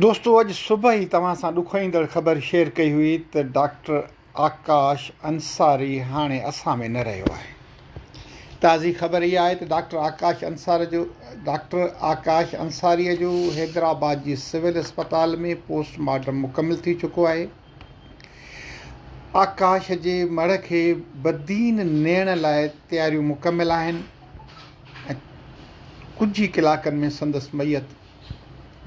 دوستو اڄ صبح ئي توهان سان ڏکوئيندڙ خبر شيئر ڪئي هئي ته ڊاڪٽر آڪاش انصاري هاڻي اسان ۾ نه رهيو آهي. تازي خبر اها آهي ته ڊاڪٽر آڪاش انصار جو ڊاڪٽر آڪاش انصاري جو حيدرآباد جي سول اسپتال ۾ پوسٽ مارٽم مڪمل ٿي چڪو آهي. آڪاش جي مڙهه کي بدين نيڻ لاء تياريون مڪمل آهن ۽ ڪجهه ئي ڪلاڪن ۾ سندس ميت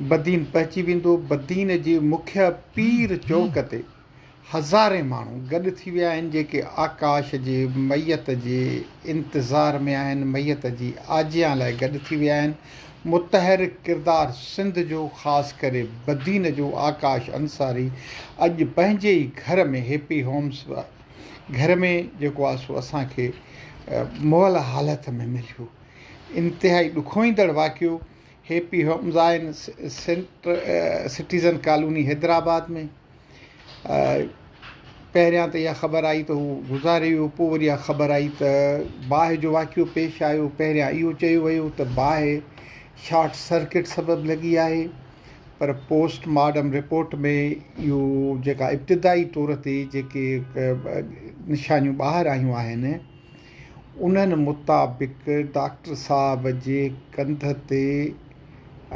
بدين پهچي ويندو. بدين جي مکيه پير چوڪ تي هزارين ماڻهو گڏ ٿي ويا آهن جيڪي آڪاش جي ميت جي انتظار ۾ آهن، ميت جي آجيان لاء گڏ ٿي ويا آهن. متحرڪ ڪردار سنڌ جو خاص ڪري بدين جو آڪاش انصاري اڄ پنهنجي ئي گهر ۾ هيپي هومز گهر ۾ جيڪو آهي سو اسان کي مئل حالت ۾ مليو. انتهائي ڏکوئيندڙ واقعو. هيپي هومز آهن سينٽر سٽيزن ڪالوني حيدرآباد ۾ پهريان ته اها خبر آئي ته هو گذاري ويو پوء وري اها خبر آئي ته باهه جو واقعو پيش آيو پهريان اهو چيو ويو ته باهه شارٽ سرڪٽ سبب لڳي آهي پر پوسٽ مارٽم رپورٽ ۾ اهو جيڪا ابتدائي طور تي جيڪي نشانيون ٻاهر آيون آهن انهن مطابق ڊاڪٽر صاحب جي ڪنڌ تي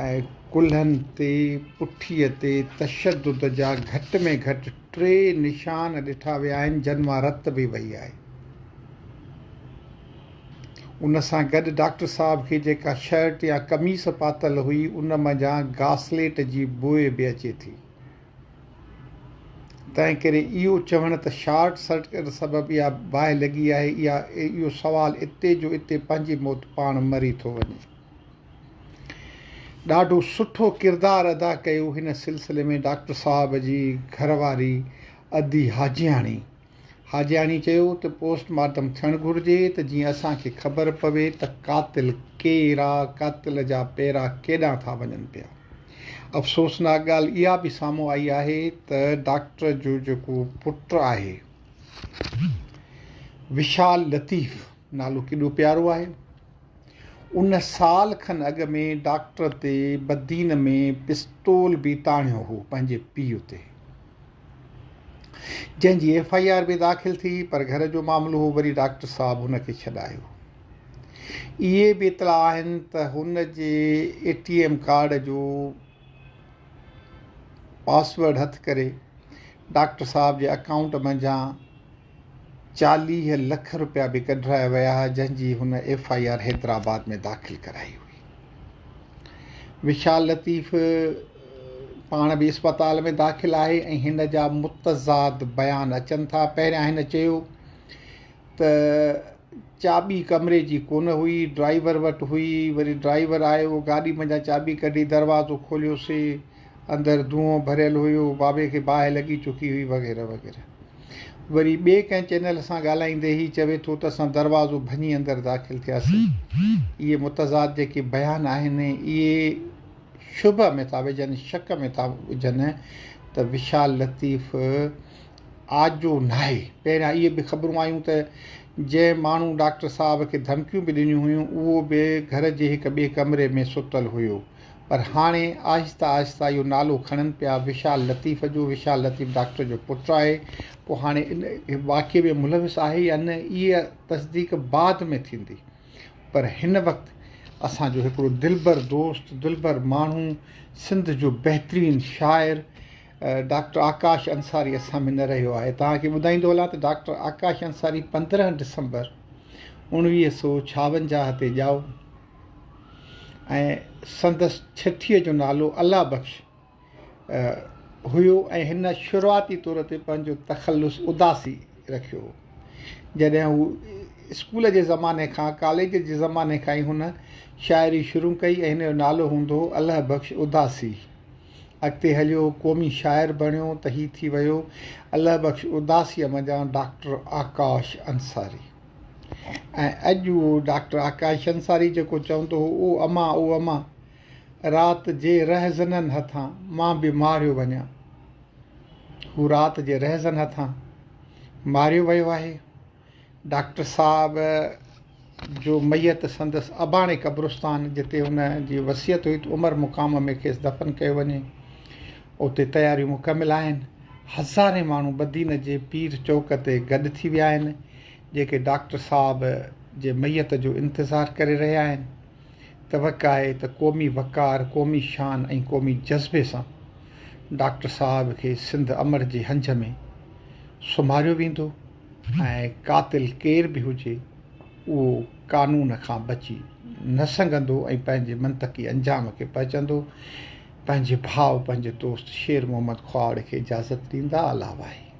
۽ ڪلهن تي پٺيء تي تشدد جا گهٽ ۾ گهٽ ٽي نشان ڏٺا ويا آهن جن مان رت به وهي آهي. ان سان گڏ ڊاڪٽر صاحب کي جيڪا شرٽ يا قميص پاتل هئي ان منجهان گاسليٽ جي بوء به اچي ٿي. تنهنڪري اهو چوڻ ته شارٽ سرڪٽ سبب اها باهه لڳي آهي اها اهو سوال اتي جو اتي پنهنجي موت پاڻ مري ٿو وڃي. ڏاڍو سٺو ڪردار ادا ڪيو هن سلسلي ۾ ڊاڪٽر صاحب جي گهر واري ادي حاجياڻي حاجياڻي چيو ته پوسٽ مارٽم ٿيڻ گهرجي ته جيئن اسان کي خبر پوي ته قاتل ڪير آ، قاتل جا پيرا ڪيڏانهن ٿا وڃن پيا. افسوسناڪ ڳالهه اها به سامهون آئي آهي ته ڊاڪٽر جو جيڪو پٽ آهي وشال لطيف نالو ڪيڏو پيارو آهي ان سال کن اڳ ۾ ڊاڪٽر تي بدين ۾ پستول به تاڻيو هو پنهنجي پيء تي. جنهن جي ايف I R به داخل ٿي پر گهر جو معاملو هو وري ڊاڪٽر صاحب هن کي ڇڏايو. اهي به اطلاع آهن ته هن جي اي ٽي ايم ڪارڊ جو پاسورڊ هٿ ڪري ڊاڪٽر صاحب جي اڪائونٽ منجهان 40 لک رپيا به ڪڍرايا ويا جنهن جي هن ايف I R Hyderabad ۾ داخل ڪرائي هئي. وشال لطيف پاڻ به اسپتال ۾ داخل آهي ۽ هن جا متضاد بيان اچن ٿا. پهريان هن چيو ته چاٻي ڪمري جي ڪونه هئي، ڊرائيور وٽ هئي، وري ڊرائيور آيو، گاڏي منجهان چاٻي ڪڍي دروازو کوليوسي، اندر دونهون ڀريل هيو، بابي کي باهه لڳي چڪي هئي وغيره وغيره. وري ٻئي ڪنهن چينل سان ڳالهائيندي هي چوي ٿو ته اسان دروازو ڀڃي اندر داخل ٿياسين. اهي متضاد جيڪي بيان آهن اهي شبهه ۾ ٿا وجهن، شڪ ۾ ٿا وجهن ته وشال لطيف آجو ناهي. پهريان اهي به خبرون آيون ته جنهن ماڻهو ڊاڪٽر صاحب کي ڌمڪيون به ڏنيون هيون اهو به گهر جي هڪ ٻئي ڪمري ۾ ستل هيو. پر هاڻي آهستي آهستي اهو نالو کڻن پيا وشال لطيف جو، وشال لطيف ڊاڪٽر جو پٽ آهي، پوء هاڻي ان واقعي ۾ ملوث آهي يا نه اها تصديق بعد ۾ ٿيندي پر هن وقت اسان جو هڪڙو دلبر دوست، دلبر ماڻهو، سنڌ جو بهترين شاعر ڊاڪٽر آڪاش انصاري اسان ۾ نه رهيو آهي. توهان کي ٻڌائيندو هلان ته ڊاڪٽر آڪاش انصاري 15 ڊسمبر 1956 تي ڄائو. ۽ سندس ڇٺيء جو نالو الله بخش هيو ۽ هن شروعاتي طور تي پنهنجو تخلص اداسي رکيو هو. جڏهن هو اسڪول جي زماني کان ڪاليج جي زماني کان ئي هن شاعري شروع ڪئي ۽ هن جو نالو هوندو هو الله بخش اداسي. اڳتي هليو قومي شاعر بڻيو ته هي ٿي ويو الله بخش اداسيء منجهان ڊاڪٽر آڪاش انصاري. ۽ اڄ اهو ڊاڪٽر آڪاش انصاري جيڪو چوندو هو او امان او امان رات جي رهزنن هٿان مان به ماريو وڃان. هو رات جي رهزن هٿان ماريو ويو آهي. ڊاڪٽر صاحب جو ميت سندس اباڻي قبرستان جتي هن جي وصيت هئي ته عمر مقام ۾ کيس دفن ڪيو وڃي. اتي تياريون مڪمل آهن. هزارين ماڻهو بدين جي پير چوڪ تي گڏ ٿي ويا آهن، جيڪي ڊاڪٽر صاحب جي ميت جو انتظار ڪري رهيا آهن. توقع آهي ته قومي وقار، قومي شان ۽ قومي جذبي سان ڊاڪٽر صاحب کي سنڌ امڙ جي هنج ۾ سمهاريو ويندو ۽ قاتل ڪير به هجي اهو قانون کان بچي نه سگهندو ۽ پنهنجي منطقي انجام کي پهچندو. پنهنجي ڀاء پنهنجي دوست شير محمد خواڙ کي اجازت ڏيندا. الله واهي.